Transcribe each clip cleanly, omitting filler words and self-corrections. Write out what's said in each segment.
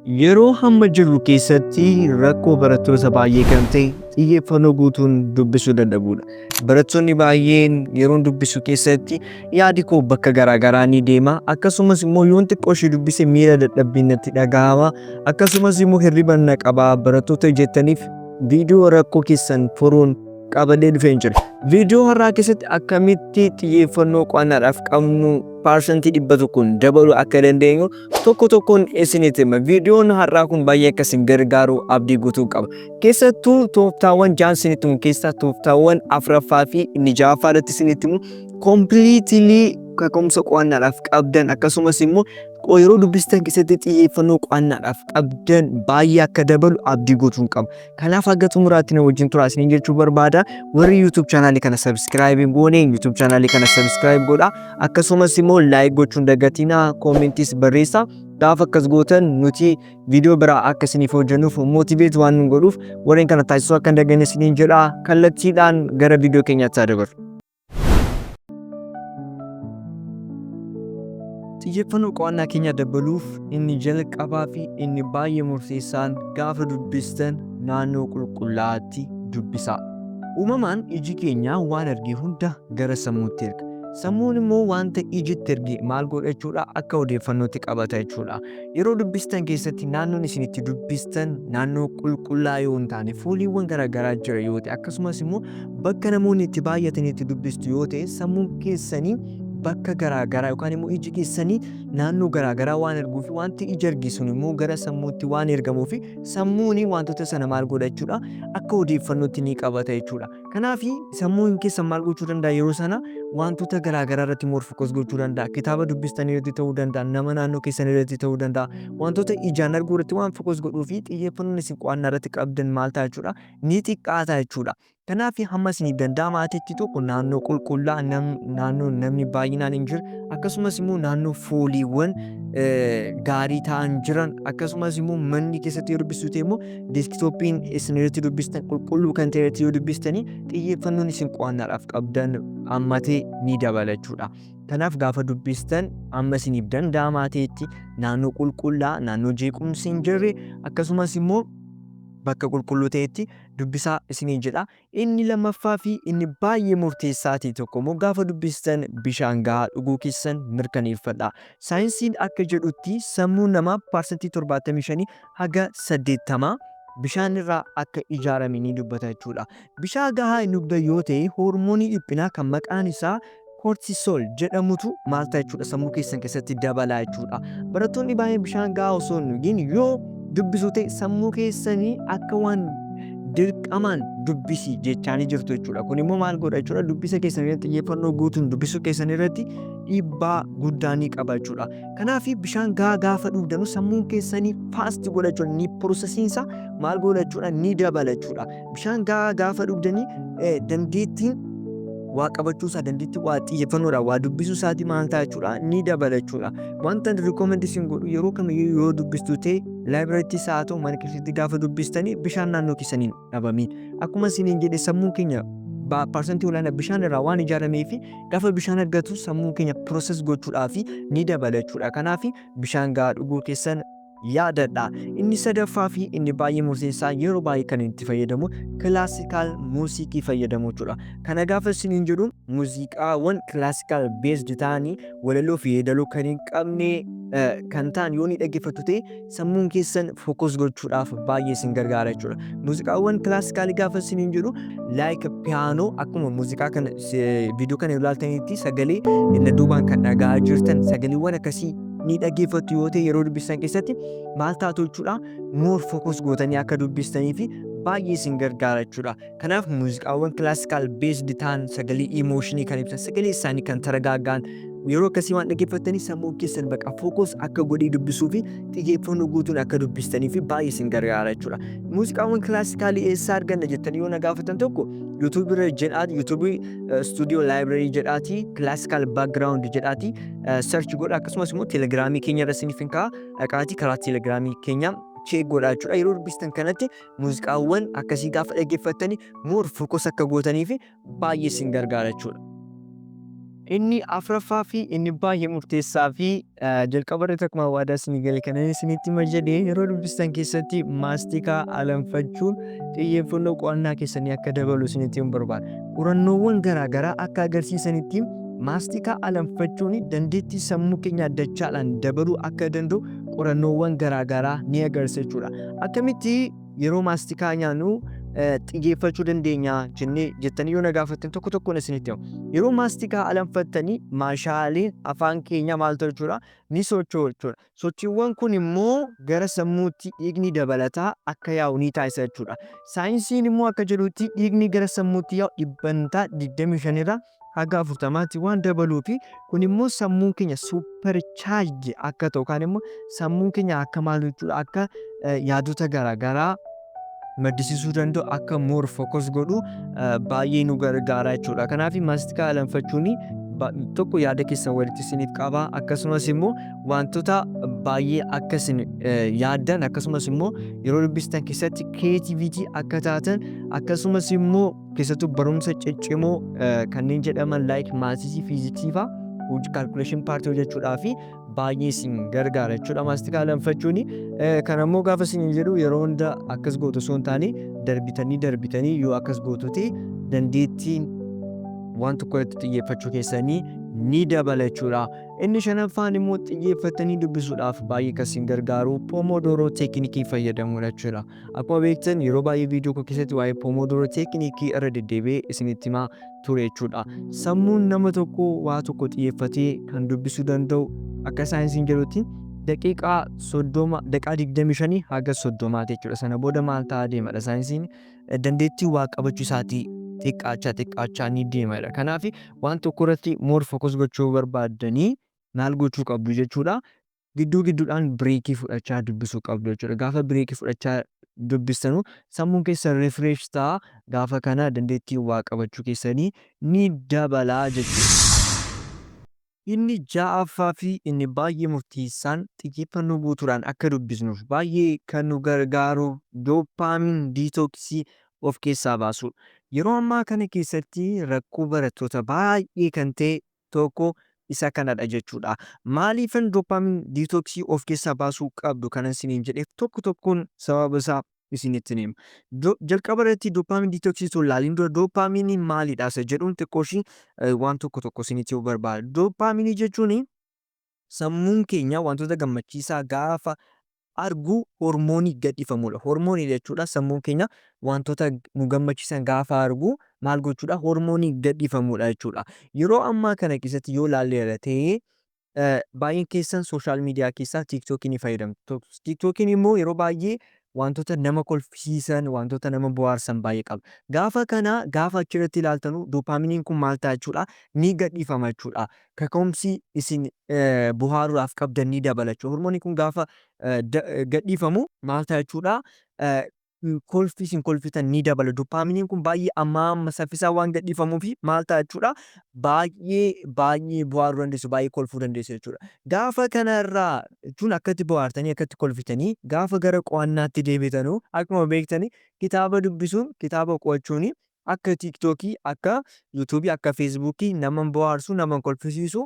Yeroo hamma jirru keessatti rakkoo barattoota baay'ee kan ta'e xiyyeeffannoo guutuun dubbisuu dadhabuudha. Barattoonni baay'een yeroon dubbisu keessatti yaadi koo bakka garaagaraa ni deema. Akkasumas immoo yoon xiqqoo ishee dubbise miira dadhabbiin natti dhagahama. Akkasumas immoo hirriba na qaba. Barattoota jettaniif viidiyoo rakkoo keessan furuun qabadhee dhufeen jira. Viidiyoo har'aa keessatti akkamitti xiyyeeffannoo qo'annaadhaaf qabnu 100% dabaluu akka dandeenyu tokko tokkoon isinitti hima. Viidiyoon har'aa kun baay'ee akka isin gargaaru abdii guutuu qaba. Keessattuu tooftaawwan ja'an isinitti himu keessaa tooftaawwan afuraffaa fi inni ja'affaa irratti isinitti himu completely kaka'umsa qo'annaadhaaf qabdan, akkasumas immoo yeroo dubbistan keessatti xiyyeeffannoo qo'annaadhaaf qabdan baay'ee akka dabalu abdii guutuun qaba. Kanaaf haga xumuraatti na wajjin turaa isiniin jechuu barbaada. Warri YouTube chaanaalii kana subscribe hin goone YouTube chaanaalii kana subscribe godhaa. Akkasumas immoo like gochuun dagatinaa, koomentis barreessaa. Gaafa akkas gootan nuti viidiyoo biraa akka isiniif hojjennuuf motivate waan nu godhuuf warreen kana taasisuu akka hin daganne isiniin jedha. Kallattiidhaan gara viidiyoo keenyaatti haa dabarru. Xiyyeeffannoo qo'annaa keenyaa dabaluuf inni jalqabaa fi inni baay'ee murteessaan gaafa dubbistan naannoo qulqullaa'aatti dubbisaa. Uumamaan iji keenya waan arge hunda gara sammuutti erga. Sammuun immoo wanta ijitti erge maal godha jechuudha? Akka odeeffannootti qabata jechuudha. Yeroo dubbistan keessatti naannoon isin itti dubbistan naannoo qulqullaa'aa yoo hin taane, fooliiwwan garaagaraa jira yoo ta'e, akkasumas immoo bakka namoonni itti baay'atan itti dubbistu yoo ta'e, sammuun keessanii bakka garaagaraa yookaan immoo iji keessanii naannoo garaagaraa waan arguu fi wanti ija arge sun immoo gara sammuutti waan ergamuu fi sammuun wantoota sana maal godha jechuudha? Akka odeeffannootti ni qabata jechuudha. Kanaaf sammuun keessan maal gochuu danda'a? Yeroo sana wantoota garaagaraa irratti more focus gochuu danda'a. Kitaaba dubbistan irratti ta'uu danda'a, nama naannoo keessan irratti ta'uu danda'a. Wantoota ijaan arguu irratti waan focus godhuu fi xiyyeeffannoon isin qo'annaa irratti qabdan maal ta'a jechuudha? Ni xiqqaata jechuudha. Kanaaf hamma isiniif danda'amaa ta'etti tokko naannoo qulqullaa, naannoo namni baay'inaan hin jirre, akkasumas immoo naannoo fooliiwwan gaarii ta'an jiran, akkasumas immoo manni keessatti yoo dubbistu ta'e immoo deeskitooppiin isin irratti dubbistan qulqulluu kan ta'e irratti yoo dubbistanii xiyyeeffannoon isin qo'annaadhaaf qabdan ammatee ni dabala jechuudha. Kanaaf gaafa dubbistan amma isiniif danda'amaa ta'etti naannoo qulqullaa, naannoo jeequmsi hin jirre, akkasumas immoo bakka qulqulluu ta'etti dubbisaa isiniin jedha. Inni lammaffaa fi inni baay'ee murteessaa ta'e tokko immoo gaafa dubbistan bishaan gahaa dhuguu keessan mirkaneeffadhaa. Saayinsiin akka jedhutti sammuun namaa 75% haga 80 bishaan irraa akka ijaarame ni dubbata jechuudha. Bishaa gahaa hin dhugdan yoo ta'e hoormoonii dhiphinaa kan maqaan isaa cortisol jedhamutu maal ta'a jechuudha? Sammuu keessan keessatti dabalaa jechuudha. Barattoonni baay'een bishaan gahaa osoo hin dhugin yoo dubbisu ta'e sammuu keessanii akka waan dirqamaan dubbisi jechaanii jirtu jechuudha. Kun immoo maal godha jechuudha? Dubbisa keessan irratti xiyyeeffannoo guutuun dubbisuu keessan irratti dhiibbaa guddaa ni qaba jechuudha. Kanaaf bishaan gahaa gaafa dhugdanu sammuun keessanii fast godha jechuudha. Ni processiin isaa maal godha jechuudha? Ni dabala jechuudha. Bishaan gahaa gaafa dhugdanii dandeettiin waa qabachuu isaa, dandeettii waa xiyyeeffannoodhaan waa dubbisuu isaatii maal ta'a jechuudha? Ni dabala jechuudha. Wanta ani recommend isin godhu, yeroo kamiyyuu yoo dubbistu ta'e, library isaa haa ta'u mana keessatti gaafa dubbistanii bishaan naannoo keessaniin dhabamiin. Akkuma isiniin jedhe, sammuun keenya parsantii olaanaa bishaan irraa waan ijaaramee fi gaafa bishaan argatu sammuu keenya process gochuudhaaf ni dabala jechuudha. Kanaaf bishaan gahaa dhuguu keessan yaadadha. Inni sadaffaa fi inni baay'ee murteessaa, yeroo baay'ee kan itti fayyadamu classical muuziqii fayyadamu jechuudha. Kana gaafa isiniin jedhu muuziqaawwan classical based ta'anii walaloo fi yeedaloo kan hin qabne kan ta'an yoo ni dhaggeeffattu ta'e sammuun keessan focus gochuudhaaf baay'ee isin gargaara jechuudha. Muuziqaawwan classical gaafa isiniin jedhu like piano, akkuma muuziqaa kana viidiyoo kana ilaaltanitti sagalee inni duubaan kan dhaga'aa jirtan sagaleewwan akkasii ni dhaggeeffattu yoo ta'e yeroo dubbistan keessatti maal taatu jechuudha? More focus gootanii akka dubbistanii fi baay'ee isin gargaara jechuudha. Kanaaf muuziqaawwan classical based ta'an, sagalee emotionii kan ibsan, sagalee isaanii kan taragaaggaan yeroo akkasii waan dhaggeeffattanii sammuu keessan baqa focus akka godhee dubbisuu fi xiyyeeffannoo guutuun akka dubbistanii fi baay'ee isin gargaara jechuudha. Muuziqaawwan classicalii eessaa arganna jettanii yoo na gaafatan, tokko YouTube irra jedhaati, YouTube Studio Library jedhaati, classical background jedhaati search godha. Akkasumas immoo Telegramii keenya irra isiniif hin kaa'a, dhaqaatii karaa Telegramii keenya check godhaa jechuudha. Yeroo dubbistan kanatti muuziqaawwan akkasii gaafa dhaggeeffattanii more focus akka gootanii fi baay'ee isin gargaara jechuudha. Inni afuraffaa fi inni baay'ee murteessaa fi jalqaba irratti akkuma waadaa isinii gale kana isinitti hima jedhee, yeroo dubbistan keessatti maastikaa alanfachuun xiyyeeffannoo qo'annaa keessanii akka dabalu isinitti himu barbaada. Qorannoowwan garaagaraa akka agarsiisanitti, maastikaa alanfachuun dandeettii sammuu keenyaa dachaadhaan dabaluu akka danda'u qorannoowwan garaagaraa ni agarsiisa jechuudha. Akkamitti yeroo maastikaa nyaannu xiyyeeffachuu dandeenya jennee jettanii yoo na gaafattan, tokko tokkoon isinitti himu. Yeroo maastikaa alanfattanii maashaaleen afaan keenya maal ta'u jechuudha? Ni socho'u jechuudha. Sochiiwwan kun immoo gara sammuutti dhiigni dabalataa akka yaa'u ni taasisa jechuudha. Saayinsiin immoo akka jedhutti, dhiigni gara sammuutti yaa'u 25% irraa haga 40tti waan dabaluu fi kun immoo sammuun keenya super charge akka ta'u yookaan immoo sammuun keenya akka maal jechuudha, akka yaadota garaagaraa maddisiisuu danda'u, akka more focus godhu baay'ee nu gargaara jechuudha. Kanaaf maastikaa alanfachuun tokko yaada keessan walitti isiniif qaba, akkasumas immoo wantoota baay'ee akka isin yaaddan, akkasumas immoo yeroo dubbistan keessatti creativity akka taatan, akkasumas immoo keessattuu barumsa ciccimoo kanneen jedhaman like maths, fiiziksii fa'aa hojii calculation part hojjechuudhaa fi baay'ee isin gargaara jechuudha maastikaa alanfachuuni. Kana immoo gaafa isin jedhu, yeroo hunda akkas gootu osoo hin taane, darbitanii darbitanii yoo akkas gootu ta'e, dandeettiin waan tokko irratti xiyyeeffachuu keessanii ni dabala jechuudha. Inni shanaffaan immoo xiyyeeffatanii dubbisuudhaaf baay'ee kan isin gargaaru Pomodoro technique fayyadamuudha jechuudha. Akkuma beektan, yeroo baay'ee viidiyoo koo keessatti waa'ee Pomodoro technique irra deddeebi'ee isinitti himaa ture jechuudha. Sammuun nama tokko waa tokko xiyyeeffatee kan dubbisuu danda'u akka saayinsiin jedhutti daqiiqaa 30, daqiiqaa 25 haga 30ti jechuudha. Sana booda maal ta'aa deemadha? Saayinsiin dandeettii waa qabachuu isaatii xiqqaachaa xiqqaachaa ni deemadha. Kanaaf waan tokko irratti more focus gochuu barbaaddanii maal gochuu qabdu jechuudha? Gidduu gidduudhaan break fudhachaa dubbisuu qabdu jechuudha. Gaafa break fudhachaa dubbistanu sammuun keessan refresh ta'a. Gaafa kana dandeettii waa qabachuu keessanii ni dabalaa jechuudha. Inni ja'affaa fi inni baay'ee murteessaan xiyyeeffannoo guutuudhaan akka dubbisnuuf baay'ee kan nu gargaaru dopamine detox of keessaa baasuudha. Yeroo ammaa kana keessatti rakkoo barattoota baay'ee kan ta'e tokko isa kanadha jechuudha. Maaliifan dopamine detox of keessaa baasuu qabdu kanan isiniin jedheef tokko tokkoon sababa isaa isinitti hima. Jalqaba irratti dopamine detox osoo hin ilaalin dura dopamine maalidha isa jedhuun xiqqoo ishii waan tokko tokko isinitti himuu barbaada. Dopamine jechuun sammuun keenya wantoota gammachiisaa gaafa argu hormoonii gadhiifamudha. Hormoonii jechuudha, sammuun keenya wantoota nu gammachiisan gaafa argu maal gochuudha? Hormoonii gadhiifamudha jechuudha. Yeroo ammaa kana keessatti yoo ilaalle ta'ee, baay'een keessan social media keessaa TikTokii ni fayyadamtu. TikTokiin immoo yeroo baay'ee wantoota nama kolfisiisan, wantoota nama bohaarsan baay'ee qaba. Gaafa kana gaafa achirratti ilaaltanu dopamineiin kun maal ta'a jechuudha? Ni gadhiifama jechuudha. Kaka'umsi isin bohaaruudhaaf qabdan ni dabala jechuudha. Hormooniin kun gaafa gadhiifamu maal ta'a jechuudha? Kolfi isin kolfitan ni dabala. Dopamineiin kun baay'ee ammaa amma saffisaan waan gadhiifamuufi maal ta'a jechuudha? Baay'ee baay'ee bohaaruu dandeessu, baay'ee kolfuu dandeessu jechuudha. Gaafa kanarraa jechuun akkatti bohaartanii, akkatti kolfitanii gaafa gara qo'annaatti deebitanuu, akkuma beektani kitaaba dubbisuun, kitaaba qo'achuun akka TikTokii, akka YouTubeii, akka Facebookii nama bohaarsu, nama kolfisiisu,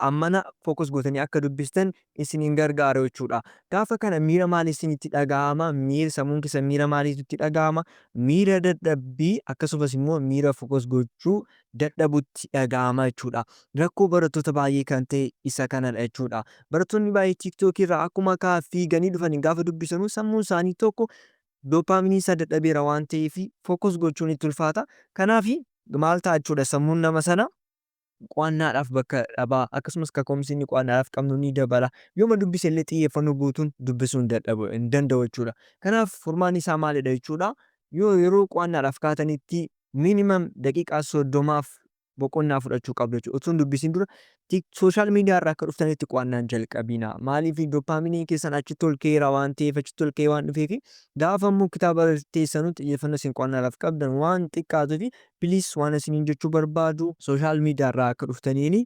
ammana focus gootanii akka dubbistan isiniin gargaaru jechuudha. Gaafa kana miira maalii isinitti dhaga'ama? Miira sammuun keessan miira maaliitu itti dhaga'ama? Miira dadhabbii, akkasumas immoo miira focus gochuu dadhabutti dhaga'ama jechuudha. Rakkoo barattoota baay'ee kan ta'e isa kanadha jechuudha. Barattoonni baay'ee TikTokii irraa akkuma kaa fiiganii dhufanii gaafa dubbisanuu sammuun isaanii tokko dopamine isaa dadhabeera waan ta'eef focus gochuun itti ulfaata. Kanaaf maal ta'a jechuudha? Sammuun nama sana qo'annaadhaaf bakka dhabaa, akkasumas kaka'umsi inni qo'annaadhaaf qabnu ni dabala. Yooma dubbise illee xiyyeeffannoo guutuun dubbisuu hin dadhabu, hin danda'u jechuudha. Kanaaf furmaanni isaa maalidha jechuudha? Yoo yeroo qo'annaadhaaf kaatanitti minimum daqiiqaa 30f boqonnaa fudhachuu qabdu jechuudha. Utuu hin dubbisiin dura social media irraa akka dhuftanitti qo'annaan jalqabina. Maaliif? Dopamineiin keessan achitti ol ka'eera waan ta'eef, achitti ol ka'ee waan dhufeef, gaafa immoo kitaaba teessanuu xiyyeeffannoo isin qo'annaadhaaf qabdan waan xiqqaatuuf, please, waan isiniin jechuu barbaadu, social media irraa akka dhuftaniini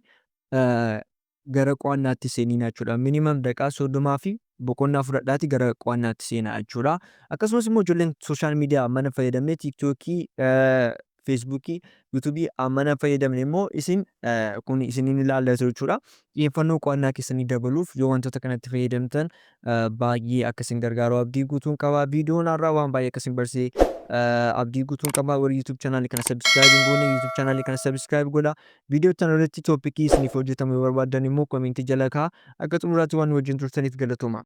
gara qo'annaatti seenina jechuudha. Minimum daqiiqaa 30 fi boqonnaa fudhadhaati gara qo'annaatti seenaa jechuudha. Akkasumas immoo ijoolleen social media mana fayyadamnee TikTokii, Feesbuukii, Yuutuubii ammana fayyadamne immoo isin kun isiniin ilaallatu jechuudha. Xiyyeeffannoo qo'annaa keessanii dabaluuf yoo wantoota kanatti fayyadamtan baay'ee akka isin gargaaru abdii guutuun qaba. Viidiyoon har'aa waan baay'ee akka isin barsiise abdii guutuun qaba. Warri YouTube channel kana subscribe hin goone, YouTube channel kana subscribe godha. Viidiyoo kana irratti topicii isiniif hojjetamu yoo barbaaddan immoo commentii jala kaa'aa. Akka xumuraatti waan wajjin turtaniif galatooma.